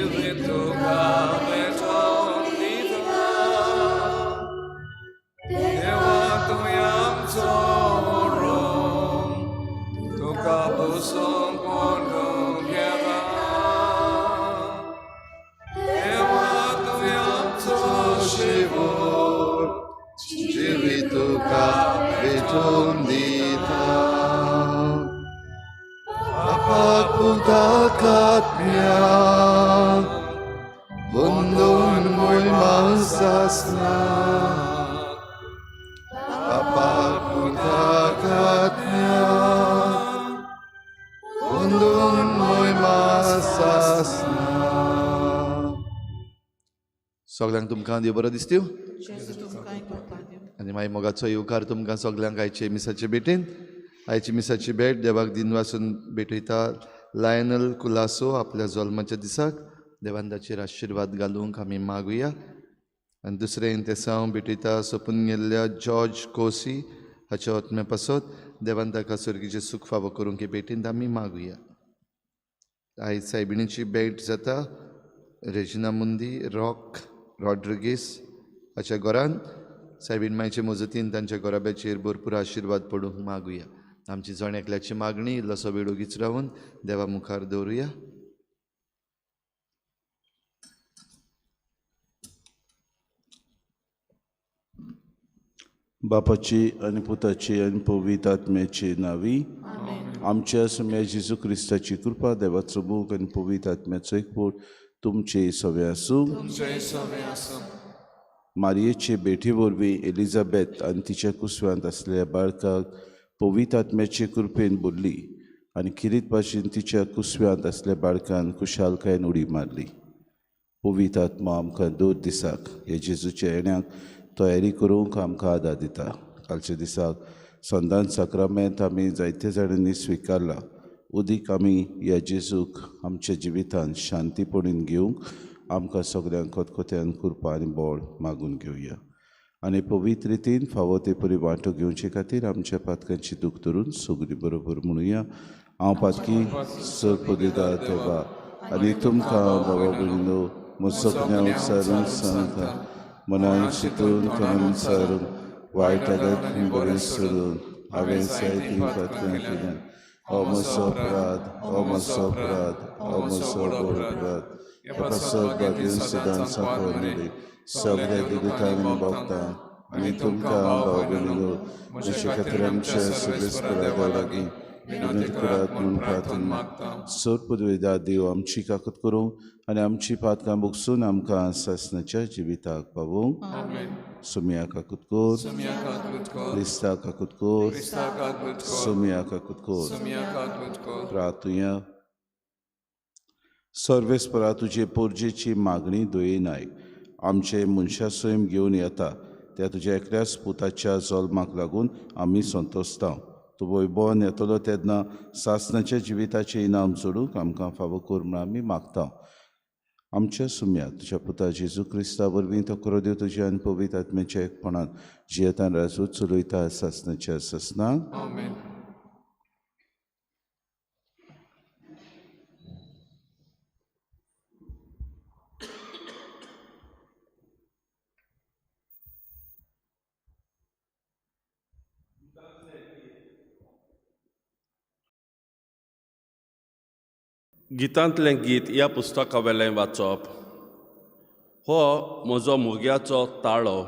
जिवीत तुका भेटोवन दिता. देवा तूं आमचो रोम, तुका बसूंक कोणूंक येना. देवा तूं आमचो शिवोर, जिवीत तुका भेटोवन दिता. बापाक पुताक आत्म्याक वंदून मोयमा सासणाक. बापाक पुताक आत्म्याक वंदून मोयमा सासणाक. सगळ्यांक तुमकां देव बरो दिसत्यो आनी मागीर मोगाचो येवकार तुमकां सगल्यांक आयचे मिसाचे भेटेन. आयची मिसाची भेट देवाक दिनवासून भेटयता लायनल कुलासो आपल्या जल्माच्या दिसाक. देवान ताचेर आशिर्वाद घालूंक आमी मागुया. आनी दुसरें तेसांव भेटयता सोपून गेल्ल्या जॉर्ज कोसी हाच्या आत्म्या पासत देवान ताका सर्गीचें सूख फावो करूंक हे भेटींत आमी मागुया. आयज सायबिणीची भेट जाता रेजिना मुंदी रॉक रॉड्रिगीस हाच्या घरान. सायबीण मायचे मजतीन तांच्या घराब्याचेर भरपूर आशिर्वाद पडूंक मागुया. आमची जण एकल्याची मागणी इल्लोसो वेळ ओगीच रावन देवा मुखार दवरुया. बापाची आनी पुताची आनी पवित्र आत्म्याची नावी. आमच्या सुम्या जेजू क्रिस्ताची कृपा, देवाचो मोग आनी पवित्र आत्म्याचो एकवट तुमचे सवे आसूं. तुमचेय सवे आसूं. मारयेचे भेटी वरवीं एलिझाबेथ आनी तिच्या कुसव्यांत आसलेल्या बाळकाक पवित्र आत्म्याचे कृपेन भरली आनी खिरीत भाशेन तिच्या कुसव्यांत आसल्या बाळकान खुशालकायेन उडी मारली. पवित्र आत्मा आमकां दर दिसाक हे जेजूच्या येण्याक तयारी करूंक आमकां आदार दिता. कालच्या दिसाक संदान साक्रामेंत आमी जायते जाणांनी स्विकारला. उदीक आमी ह्या जेजूक आमच्या जिवितांत शांतीपणीन घेवंक आमकां सगल्यांक खतखत्यान कृपा आनी बळ मागून घेवया. आनी पवित्र रितीन फावो ते परी वांटो घेवचे खातीर आमच्या पातकांची दूख धरून सगळीं बरोबर म्हणुया. हांव पातकी सर पदिता देवा आनी तुमकां बाबा भयणीनो म्हजो सगळ्यां सारून सांगता, मनान चिंतून तणान सारून वायट आदत बरें सोडून हांवें जायतीं पातकां केल्यां. हो म्हजो अपराध, हो म्हजो अपराध, हो म्हजो व्हड अपराध. ह्या पासत भाग्य सदांच सांपडली सगळ्या दुखितांनी भोगता आनी तुमकां भाव भयणीनो म्हजे खातीर आमच्या सगळे देवा लागीं विनंती करात म्हूण प्रार्थना मागता. सर पदवेदा देव आमची काकत करूंक आनी आमची पातकां भोगसून आमकां सासणाच्या जिविताक पावोवंक. सुमिया काकूत कोर, क्रिस्ता काकूत कोर, सुमिया काकूत कोर. प्रार्थुया. सर्वेस्परा तुजे पोरजेची मागणी दयेन आयक. आमचे मनशा सैम घेवन येता त्या तुज्या एकल्याच पुताच्या जल्माक लागून आमी संतोशता. तूं वैभवान येतलो तेन्ना सासणाच्या जिविताचें इनाम जोडूंक आमकां फावो कर म्हूण आमी मागता. आमच्या सुम्या तुज्या पुता जेजू क्रिस्ता वरवीं तो खरो देव तुज्या आनी पवित्र आत्म्याच्या एकपणान जियेतान राजूच चलयता सासणाच्या सासणाक. गितांतलें गीत ह्या पुस्तका वेलें वाचप. हो म्हजो मोग्याचो ताळो.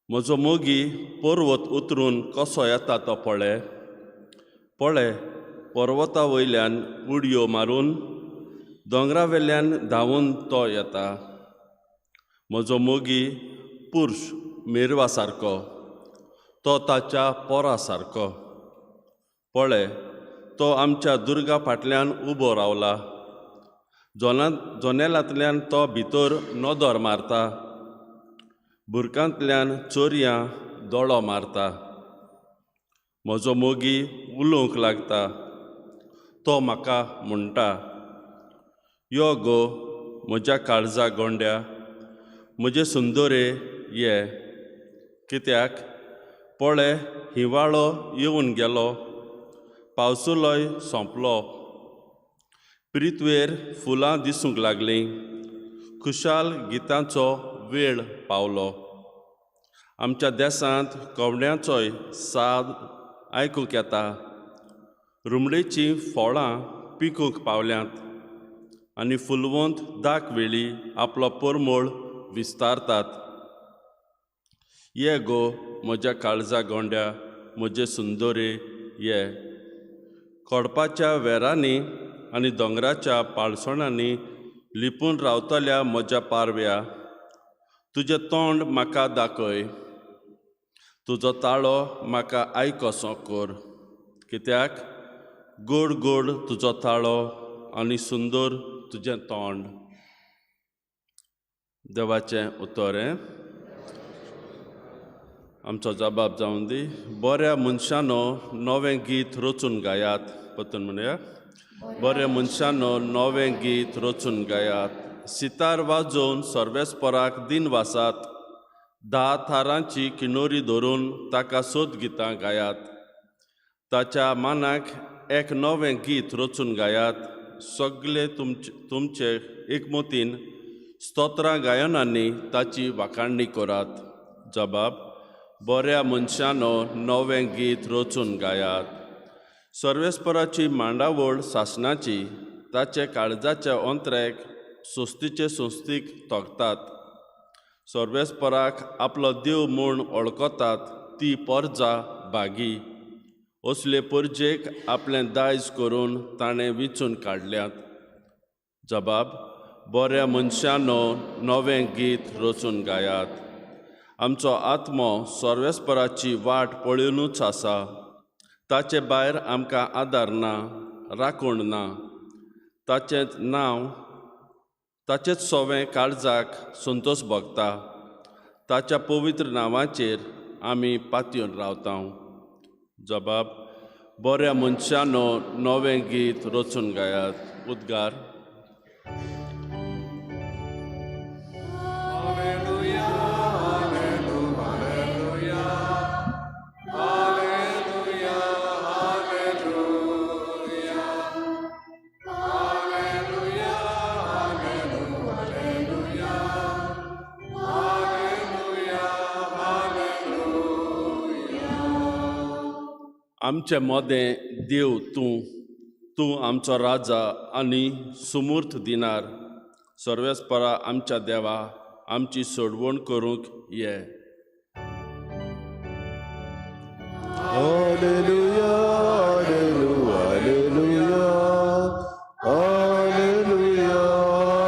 म्हजो मोगी पर्वत उतरून कसो येता तो पळय. पळय पर्वता वयल्यान उडयो मारून दोंगरा वेल्यान धांवून तो येता. म्हजो मोगी पुरुश मेरवा सारको, तो ताच्या पोरा सारको. पळय तो आमच्या दुर्गा फाटल्यान उबो रावला. जनेलांतल्यान तो भितर नदर मारता, बुरकांतल्यान चोरयां दोळो मारता. म्हजो मोगी उलोवंक लागता, तो म्हाका म्हणटा, यो गो म्हज्या काळजा गोंड्या, म्हजे सुंदरे ये. कित्याक पळय हिंवाळो येवन गेलो, पावसुलोय सोंपलो. प्रिथवेर फुलां दिसूंक लागलीं, खुशाल गितांचो वेळ पावलो। आमच्या देसांत कवड्यांचोय साद आयकूंक येता। रुमडेचीं फळां पिकूंक पावल्यांत आनी फुलवंत दाक वेळी आपलो परमळ विस्तारतात। ये गो म्हज्या काळजा गोंड्या, म्हजे सुंदरे ये। कोडपाच्या वेरांनी आनी दोंगराच्या पाळसणांनी लिपून रावतल्या म्हज्या पारव्या, तुजें तोंड म्हाका दाखय, तुजो ताळो म्हाका आयकोसो कर। कित्याक गोड गोड तुजो ताळो आनी सुंदर तुजें तोंड। देवाचें उतर हें आमचो जबाब जावन दी। बऱ्या मनशानो नवें गीत रचून गायात। परतून म्हणया, बऱ्या मनशानो नवें गीत रचून गायात। सितार वाजोवन सर्वेस्पराक दिन वासात। 10 थारांची किनोरी धरून ताका सोद गितां गायात। ताच्या मानाक एक नवें गीत रचून गायात। सगळे तुमचे एकमतीन स्तोत्रां गायनांनी ताची वाखाणणी करात। जबाब, बऱ्या मनशानो नवें गीत रचून गायात। सर्वेस्पराची मांडावळ सासणाची, ताचे काळजाच्या अंतरेक सोस्तीचे सोस्तीक तोखतात। सर्वेस्पराक आपलो देव म्हूण वळखतात ती परजा भागी। असले परजेक आपलें दायज करून ताणें विचून काडल्यात। जबाब, बऱ्या मनशानो नवें गीत रचून गायात। आमचो आत्मो सर्वेस्पराची वाट पळोवनूच आसा। ताचे भायर आमकां आदार ना, राखण ना। ताचेंच नांव, ताचेच सोवें काळजाक संतोष भोगता। ताच्या पवित्र नांवाचेर आमी पातयेवन रावता। जबाब, बऱ्या मनशानो नवें गीत रचून गायात। उद्गार। आमचे मदें देव तूं, तूं आमचो राजा आनी सुमूर्त दिनार। सर्वेस्परा आमच्या देवा, आमची सोडवण करूंक ये। Hallelujah, hallelujah, hallelujah, hallelujah,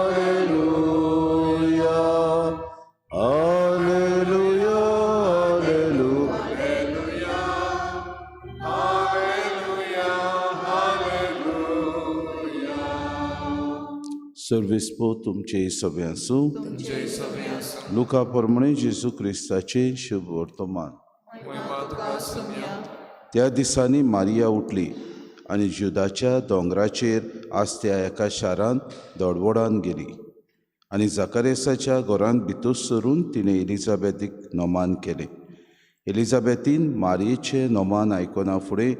hallelujah, hallelujah. सर्वेस्पो तुमचे सगळे आसूं। लुका प्रमाणे जेजू क्रिस्ताचें शुभ वर्तमान। त्या दिसांनी मारिया उठली आनी जुदाच्या दोंगराचेर आसत्या एका शारांत दडवडान गेली आनी जाकारेसाच्या घरांत भितर सरून तिणें एलिझाबेथीक नमान केलें। एलिझाबेथीन मारियेचें नमान आयकना फुडें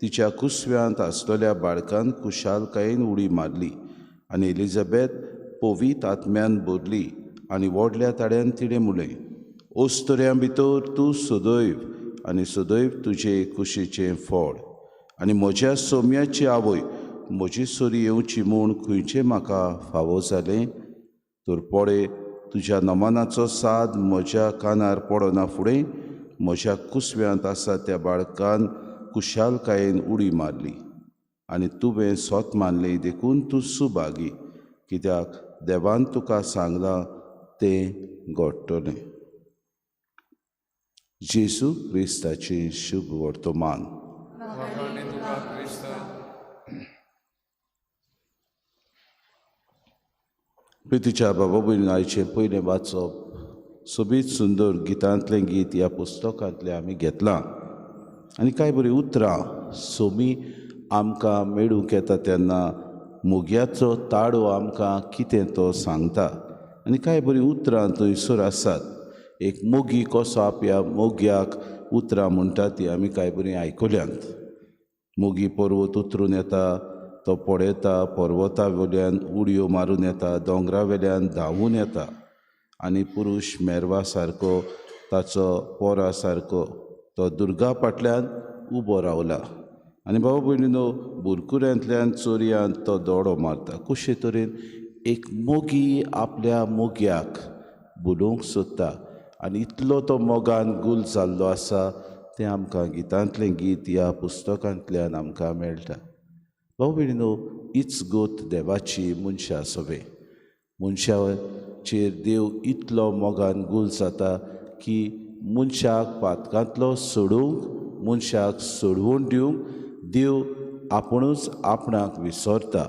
तिच्या कुसव्यांत आसलेल्या बाळकान खुशालकायेन उडी मारली आनी एलिझाबेथ पवित्र आत्म्यान भरली आनी व्हडल्या ताळ्यान तिणें म्हणलें, ओस्तऱ्यां भितर तूं सदैव आनी सदैव तुजे कुशीचें फळ, आनी म्हज्या सोम्याची आवय म्हजी सरी येवची म्हूण खंयचें म्हाका फावो जालें? तर पळय, तुज्या नमनाचो साद म्हज्या कानार पडना फुडें म्हज्या कुसव्यांत आसा त्या बाळकान खुशालकायेन उडी मारली आनी तुवें सोत मानलें देखून तूं सुभागी, कित्याक देवान तुका सांगलां तें घडटलें। जेजू क्रिस्ताचें शुभ वर्तमान। प्रितीच्या बाबा भयणीन आयचें पयलें वाचप सोबीत सुंदर गितांतलें गीत ह्या पुस्तकांतलें आमी घेतलां आनी कांय बरीं उतरां सोमी आमकां मेळूंक येता तेन्ना मोग्याचो ताळो आमकां कितें तो सांगता आनी कांय बरीं उतरां थंयसर आसात। एक मोगी कसो आपल्या मोग्याक उतरां म्हणटा ती आमी कांय बरीं आयकल्यांत। मोगी पर्वत उतरून येता, तो पळयता पर्वता वयल्यान उडयो मारून येता, दोंगरा वयल्यान धांवून येता आनी पुरूश मेरवा सारको ताचो पोरा सारको तो दुर्गा फाटल्यान उबो रावला. आनी बाबा भयणीनो, बुरकुऱ्यांतल्यान चोरयान तो दोडो मारता. कशे तरेन एक मोगी आपल्या मोग्याक बोलोवंक सोदता आनी इतलो तो मोगान गुल जाल्लो आसा तें आमकां गितांतलें गीत ह्या पुस्तकांतल्यान आमकां मेळटा. भाव भयणीनो, हीच गोत देवाची मनशा सवे. मनशाचेर देव इतलो मोगान गुल जाता की मनशाक पातकांतलो सोडोवंक, मनशाक सोडवून दिवंक देव आपुणूच आपणाक विसरता.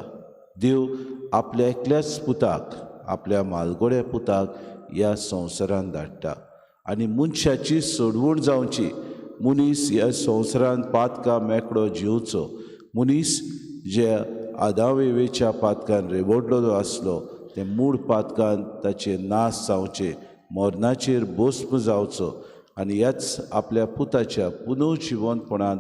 देव आपल्या एकल्याच पुताक, आपल्या मालगोड्या पुताक ह्या संवसारान धाडटा आनी मनशाची सोडवण जावची, मनीस ह्या संवसारान पातकां मेकळो जिवचो, मनीस जे आदावेवेच्या पातकान रेवडलेलो आसलो ते मूळ पातकान ताचे नाश जावचे, मरणाचेर भस्म जावचो आनी ह्याच आपल्या पुताच्या पुनर्जिवनपणान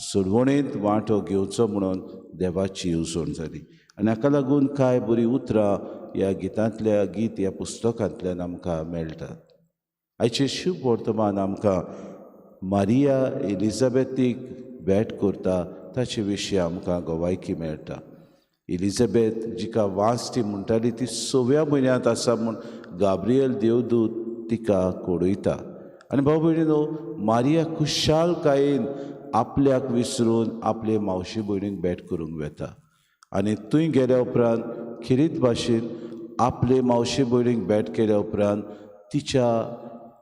सोडवणेंत वांटो घेवचो म्हणून देवाची येवजण जाली. आनी हाका लागून कांय बरीं उतरां ह्या गितांतल्या गीत ह्या पुस्तकांतल्यान आमकां मेळटात. आयचें शुभ वर्तमान आमकां मारिया एलिझाबेथीक भेट करता ताचे विशीं आमकां गवायकी मेळटा. एलिझाबेथ जिका वांजटी म्हणटाली ती 6व्या म्हयन्यांत आसा म्हूण गाब्रियल देवदूत तिका कोडयता. आनी भाव भयणीनो, मारिया खुशालकायेन आपल्याक विसरून आपले मावशी भयणीक भेट करूंक वेता आनी थंय गेल्या उपरांत खेरीत भाशेन आपले मावशी भयणीक भेट केल्या उपरांत तिच्या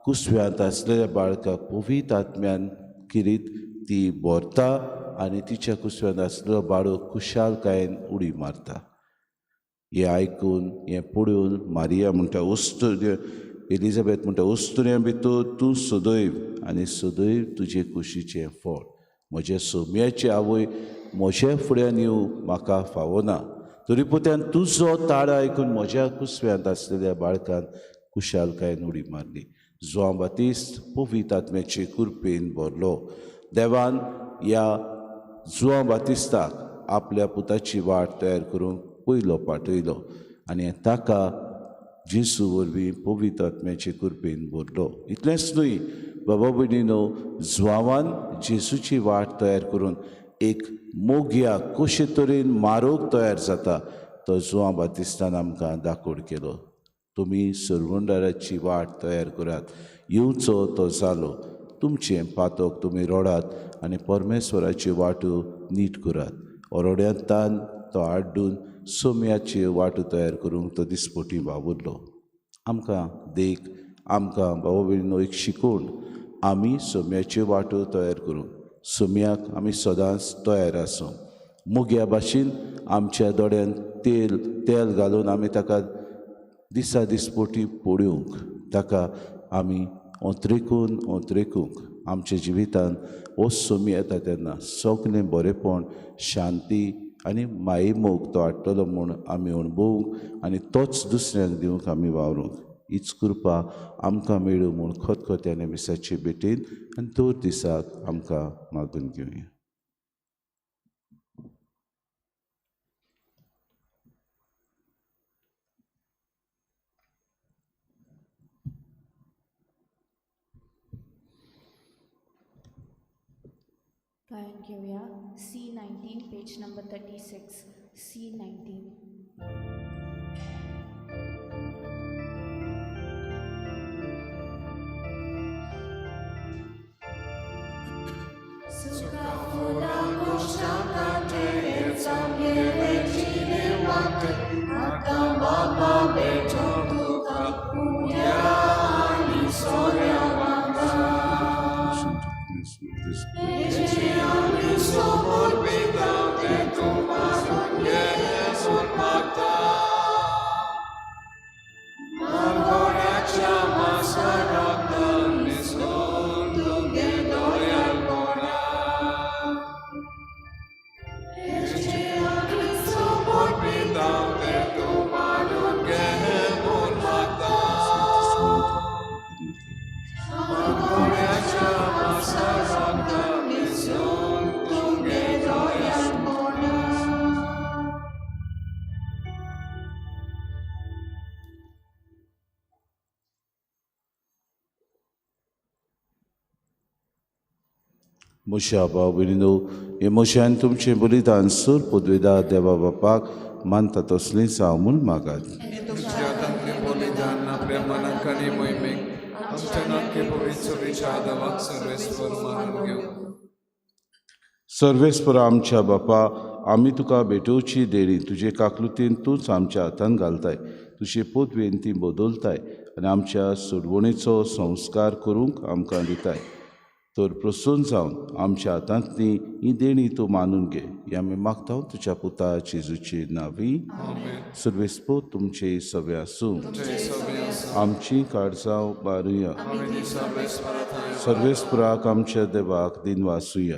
कुसव्यांत आसलेल्या बाळकाक पवित्र आत्म्यान खेरीत ती भरता आनी तिच्या कुसव्यांत आसलेलो बाळक खुशालकायेन उडी मारता. हें आयकून हें पळोवन मारिया म्हणटा, वस्तू एलिझाबेथ म्हणटा, वस्तुऱ्या भितर तूं सदैव आनी सदैव तुजे कुशीचें फळ. म्हज्या सोम्याची आवय म्हज्या फुड्यान येवं म्हाका फावना, तरी पुत्यान तुजो ताळो आयकून म्हज्या कुसव्यांत आसलेल्या बाळकान खुशालकायेन उडी मारली. जुआंव बातिस्त पवित्र आत्म्याचे कृपेन भरलो. देवान ह्या जुआंव बातिस्ताक आपल्या पुताची वाट तयार करूंक पयलो पाठयलो आनी ताका जेजू वरवीं पवित्र आत्म्याचे कृपेन भरलो. इतलेंच न्हय बाबा भयणीनो, जुआंवान जेजूची वाट तयार करून एक मोग्याक कशे तरेन मारोग तयार जाता तो जुआंव बातिस्तान आमकां दाखोवड केलो. तुमी सरवंडाराची वाट तयार करात, येवचो तो जालो, तुमचें पातक तुमी रोडात आनी परमेश्वराची वाटो नीट करात. ओरोड्यांत तो आड्डून सोम्याची वाटो तयार करूंक तो दिसपटी वावुरलो. आमकां देख, आमकां बाबा भयणीनो एक शिकवण, आमी सोम्याच्यो वाटो तयार करूंक, सोम्याक आमी सदांच तयार आसूं. मोग्या भाशेन आमच्या दोळ्यांत तेल घालून आमी ताका दिसा दिसपोटी पळोवंक, ताका आमी ओंत्रेकून ओंत्रेकूंक. आमच्या जिवितान हो सोमी येता तेन्ना सगळें बरेंपण, शांती आनी मायेमोग तो हाडटलो म्हूण आमी अणभवूंक आनी तोच दुसऱ्यांक दिवंक आमी वावरूंक. हीच कृपा आमकां मेळूं म्हूण खतखत्याने मिसाचे भेटेन आनी दर दिसाक आमकां मागून घेवया. गायन घेऊया C19 page number 36 C19. म्हज्या भाव भयणीनो, हे म्हज्यान तुमचें बलिदान सूर पदवेदार देवा बापाक मानता तसलें जावं म्हूण मागात. बलिदान आपल्या मनाक आनी मोहिमेक आमच्या नाके पवित्र देवाक सर्वेस्पर मानून घेवं. सर्वेस्पर आमच्या बापा, आमी तुका भेटोवची देणी तुजे काकलुतीन तूंच आमच्या हातान घालताय, तुजे पदवेन ती बदलताय आनी आमच्या सोडवणेचो संस्कार करूंक आमकां दिताय. तर प्रसन्न जावन आमच्या हातांतली ही देणी तूं मानून घे, हे आमी मागता तुज्या पुता जेजूचे नांवी. सर्वेस्पर तुमचे सगळे आसूं. आमची काळजां बारुया. सर्वेस्पराक आमच्या देवाक दिनवासुया.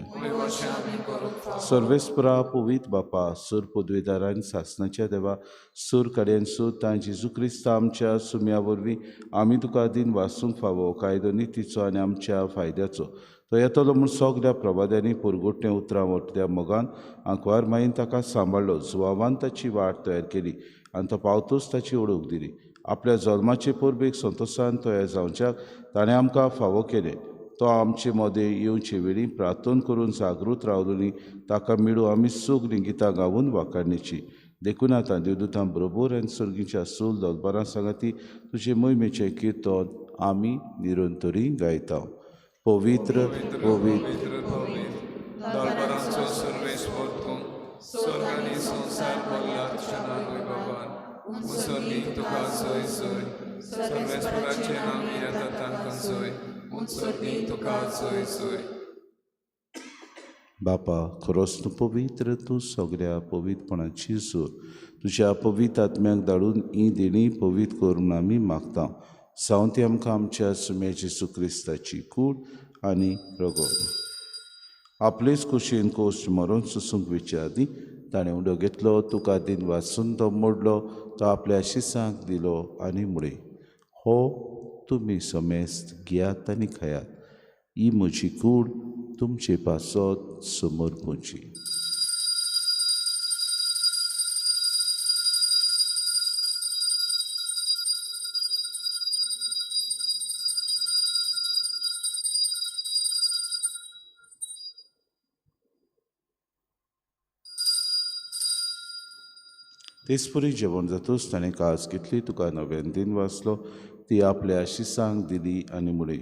सर्वेस्परा पवित्र बापा, सूर पदवेदारान सासनाच्या देवा, सूर कड्यान सूर जेजू क्रिस्त आमच्या सुम्या वरवीं आमी तुका दिन वासूंक फावो कायदो नितीचो आनी आमच्या फायद्याचो तो येतलो म्हूण सगल्या प्रवाद्यांनी पुरगुटणे उतरां वरत्या मोगान आंकवार माईन ताका सांबाळ्ळो. जुवावान ताची वाट तयार केली आनी तो पावतूच ताची ओळख दिली. आपल्या जल्माचे परबेक संतोशान तयार जावच्याक ताणें आमकां फावो केलें. तो आमचे मदें येवचे वेळी प्रार्थना करून जागृत रावलोनी ताका मेळूं आमी सगळीं गितां गावून वाखाणेची. देखून आतां देवदूतां बरोबर आनी सर्गीच्या सूल दलबारां सांगाती तुजे मोहिमेचें किर्तन आमी निरंतरी गायता. पवित्र पवित्र दलबारांचो सर्वेस्पर तूं, स्वर्ग आनी संवसार भरला तुज्या वैभवान. उत्सर्गी तुका जय जय. सर्वेस्पराचें नांव येता तांकां जय. उत्सर्गी तुका जय जय. बापा, खरोच तूं पवित्र, तूं सगळ्या पवित्रपणाची जोर. तुज्या पवित्र आत्म्याक धाडून ही देणी पवित्र कर म्हूण आमी मागता. जावं ती आमकां आमच्या सुम्या जेजू क्रिस्ताची कूड आनी रगत. आपलेच कुशीन कोश्ट मरोन सोसूंक वयचे आदीं ताणें उडो घेतलो, तुका दिन वाचून तो मोडलो, तो आपल्या शिसांक दिलो आनी म्हळें, हो तुमी समेस्त घेयात आनी खायात, ही म्हजी कूड तुमचे पासत समर्पूची. तेचपरी जेवण जातूच ताणें कास घेतली, तुका नव्यान दिन वाचलो, ती आपल्या शिसांक दिली आनी म्हळें,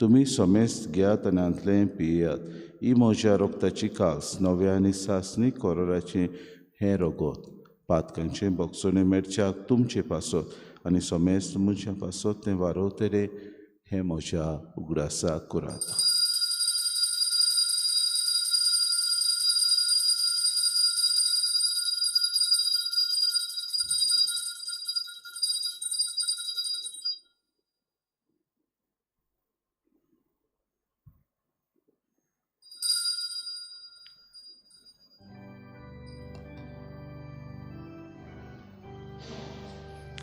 तुमी समेस्त घेयात आनी हांतलें पियेयात, ही म्हज्या रोगताची कास, नव्या आनी सासणी कोरोराचें हें रगत, पातकांचें भोगसणें मेळच्याक तुमचे पासत आनी समेस्त मनशां पासत तें वारवतलें, हें म्हज्या उगडासाक करात.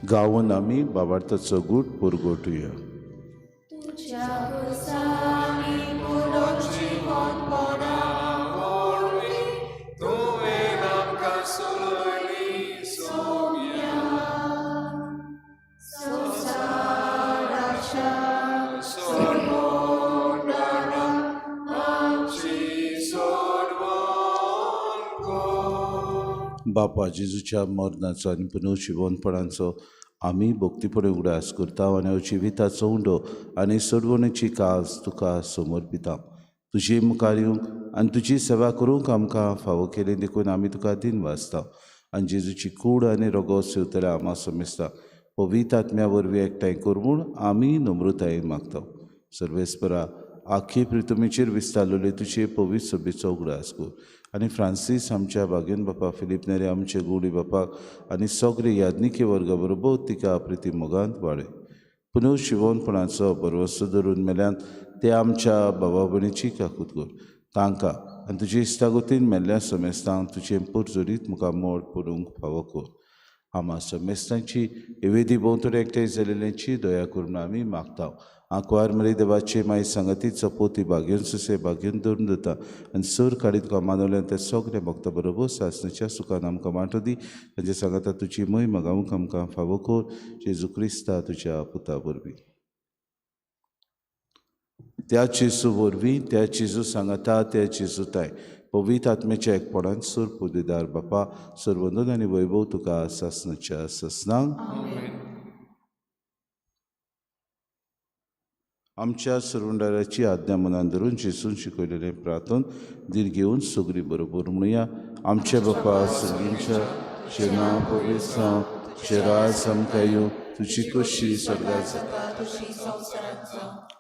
गावन आमी बाबार्थाचो गूट पुरगोटुया. बापा जेजूच्या मरणाचो आनी पुनर्जिवनपणाचो आमी भक्तीपणे उगडास करता आनी जिविताचो उंडो आनी सोडवणेची काज तुका समर्पिता. तुजे मुखार येवंक आनी तुजी सेवा करूंक आमकां फावो केली देखून आमी तुका दिन वाचता आनी जेजूची कूड आनी रगत सेवतल्या आमा समेस्ता पवित्र आत्म्या वरवीं एकठांय कर म्हूण आमी नम्रतायेन मागता. सर्वेस्परा, आखी प्रितुमेचेर विस्तारलेले तुजे पवित्र सभेचो उगडास कर आनी फ्रांसीस आमच्या बागेन बापा, फिलीप नेरी आमचे गुडी बापाक आनी सगळे याज्ञिकी वर्गा बरोबर तिका प्रिती मोगांत वाडय. पुनर्जिवनपणाचो भरवंसो धरून मेल्यान ते आमच्या बाबा भयणीची काकूत कर. तांकां आनी तुजे इश्टागतीन मेल्ल्या समेस्तांक तुजें पोरजोरीत मुखार मोड पडूंक फावो कर. आमा समेस्तांची वेदी भोंवतणी एकठांय जाल्ल्यांची दया करून आमी मागता. आंकवार मरे देवाचे माई सांगाती चपोती बागेवन सुसे बागेवन धरून दवरता आनी सर काडीत तुका मानवल्यान ते सगळे भक्ता बरोबर सासणाच्या सुखान आमकां वांटो दी. तांचे सांगाता तुजी मोहीम गावूंक आमकां फावो कर, जेजू क्रिस्ता तुज्या पुता वरवीं. त्या जेजू वरवीं, त्या जेजू सांगाता, त्या जेजू ताय पवित्र आत्म्याच्या एकपणान सूर पुदेदार बापा सर्वंदन आनी वैभव तुका सासणाच्या सासणांक. आमच्या सरवंडाराची आज्ञा मनान धरून जेजून शिकयलेलें प्रार्थन धीर घेवन सगळीं बरोबर म्हणुया. आमच्या बापा सर्गींच्या, तुजें नांव पवित्र जावं, तुजें राज आमकां येवं, तुजी खोशी स्वर्गात जाता.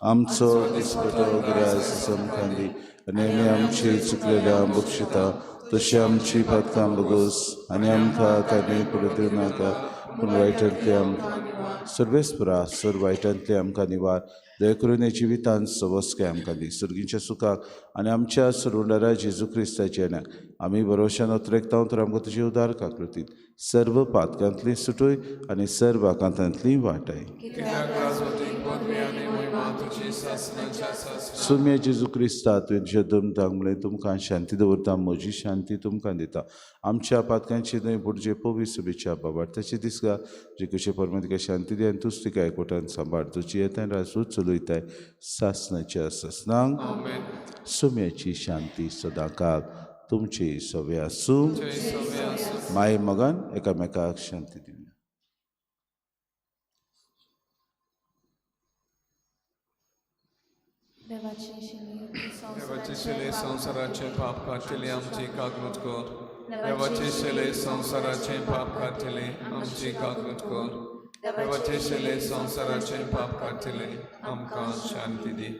आमचो दिसपटो ग्रास आमकां दी आनी आमी आमची चुकलेल्या बक्षिता तशी आमची पातकां बगोस आनी आमकां ताणें पडूं दिवं नाका, पूण वायटांतले आमकां सर्वेस्परा सर वायटांतले आमकां निवार. दया करून ह्या जिवितांत सवस्काय आमकां दी, सर्गीच्या सुखाक आनी आमच्या सरवंडारा जेजू क्रिस्ताच्या येण्याक आमी भरोश्यान अत्रेकता तर आमकां तुजी उदार काकृतीत सर्व पातकांतली सुटूय आनी सर्व आकांतांतली वाटाय. सुम्या जेजू क्रिस्ता तुवें तुज्या दमदांक म्हणलें तुमकां शांती दवरता, म्हजी शांती तुमकां दिता. आमच्या पातकांची न्हय पूण जे पवित्र सुबेच्या बाबार ताचे दिसगा जे कशें परमा तिका शांती दी आनी तूंच तिका एकवटान सांबाळ. तुजी येताय राजूच चलयताय सासणाच्या सासणांक. सुम्याची शांती सदांकाळ तुमची सवे आसूं. माय मगान एकामेकाक शांती दिवया. देवाचे शिले संवसाराचे पाप काडटले आमची काकूत कर. देवाचे शिले संवसाराचे पाप काडटले आमची काकूत कर. देवाचे शिले संवसाराचे पाप काडटले आमकां शांती दी.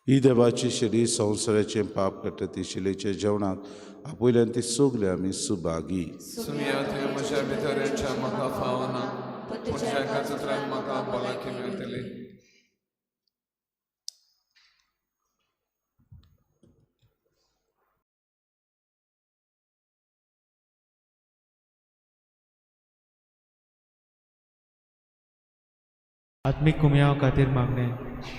ही देवाची शिली संवसाराचें पाप काडटा ती शिलेच्या जेवणाक आपयल्यान ती सगळे आमी सुभागी. सुमिया तुवें म्हज्या भितर येवच्या म्हाका फावना, पूण तुज्या एका म्हाका भलायकी मेळटली. आत्मीक कुमयाव खातीर मागणें.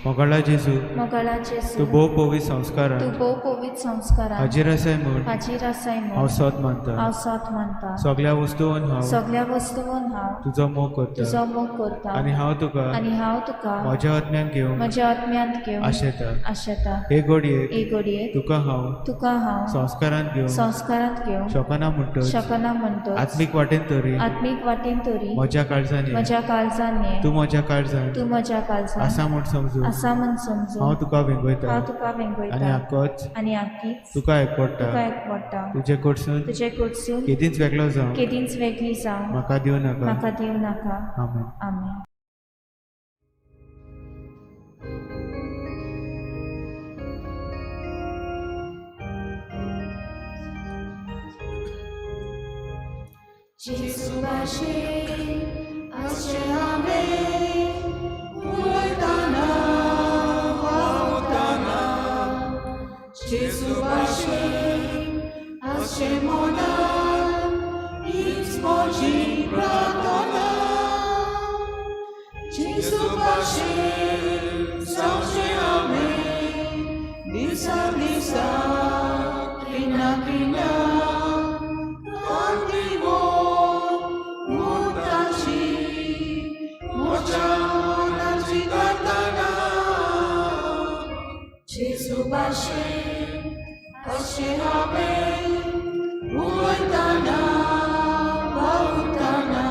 मोगाळा जेजू, मोगाळा जेजू, तूं भोव पवित्र संस्कारान, तूं भोव पवित्र संस्कारान हाजीर आसाय म्हूण, हाजीर आसाय म्हूण हांव सोद मानता, हांव सोद मानता. सगळ्या वस्तून हांव, सगळ्या वस्तून हांव तुजो मोग करता, तुजो मोग करता. आनी हांव तुका, आनी हांव तुका म्हज्या आत्म्यान घेवंक, म्हज्या आत्म्यांत घेवंक आशेता, आशेता. हे घडयेक, हे घडयेक तुका हांव, तुका हांव संस्कारांत घेवंक, संस्कारांत घेवंक शकना म्हणटच, शकना म्हणटच, आत्मीक वाटेन तरी, आत्मीक वाटेन तरी म्हज्या काळजान, म्हज्या काळजान, तूं म्हज्या काळजान, तूं म्हज्या काळजान आसा म्हूण समजून, आसा म्हूण समजून हांव तुका वेंगयता, हांव तुका वेंगयता. आनी आकोच, आनी आकीच तुका एकवडटा, तुका एकवडटा. तुजे कडसून, तुजे कडसून केदींच वेगळो जावं, केदींच वेगळी जावं म्हाका दिवं नाका, म्हाका दिवं नाका. आमेन. आमेन. जेजू भाशेन आसचें हांवें उलयतना वावुरतना, जेजू भाशेन आसचें मनान हीच म्हजी प्रार्थना. जेजू भाशेन जावचें हांवें दिसा दिसा खिणा खिणा, जेजू भाशेन आसचें हांवें उलयतना वावुरतना,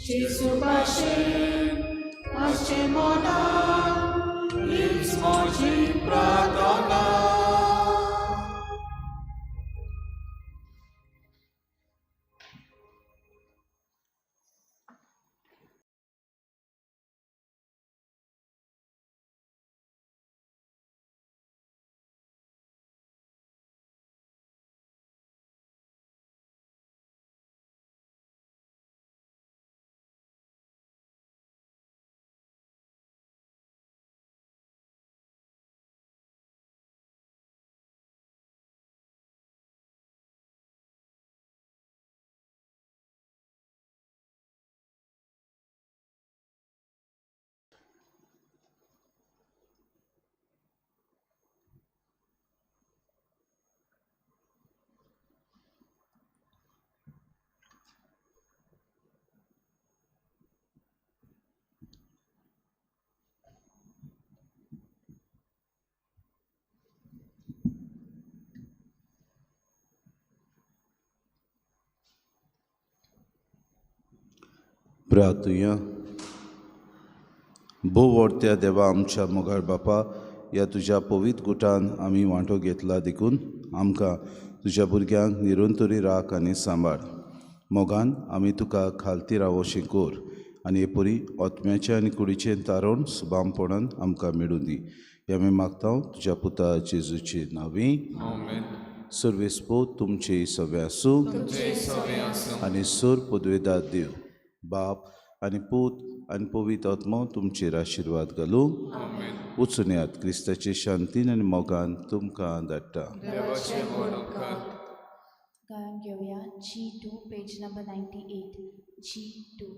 जेजू भाशेन आसचें मनान हीच म्हजी प्रार्थना. प्रार्थुया. भोव व्हडत्या देवा आमच्या मोगाळ बापा, ह्या तुज्या पवित्र गुटान आमी वांटो घेतला देखून आमकां तुज्या भुरग्यांक निरंतरी राख आनी सांबाळ. मोगान आमी तुका खालती रावोशी कोर आनी हे परी आत्म्याचें आनी कुडीचें तारण सुबामपणान आमकां मेळूं दी. हें आमी मागता तुज्या पुता जेजूचे नांवी. आमेन. सर्वेस्पोत तुमचे सगळे आसूं तुमचे सगळे आसूं. आनी सोर पदवेदार देव बाप आनी पूत आनी पवित्र आत्मो तुमचेर आशिर्वाद घालूं. आमेन. वचून येयात क्रिस्ताचे शांतीन आनी मोगान तुमकां धाडटा. देवाचे व्हड उपकार. गायन घेवया G2 page number 98. G2.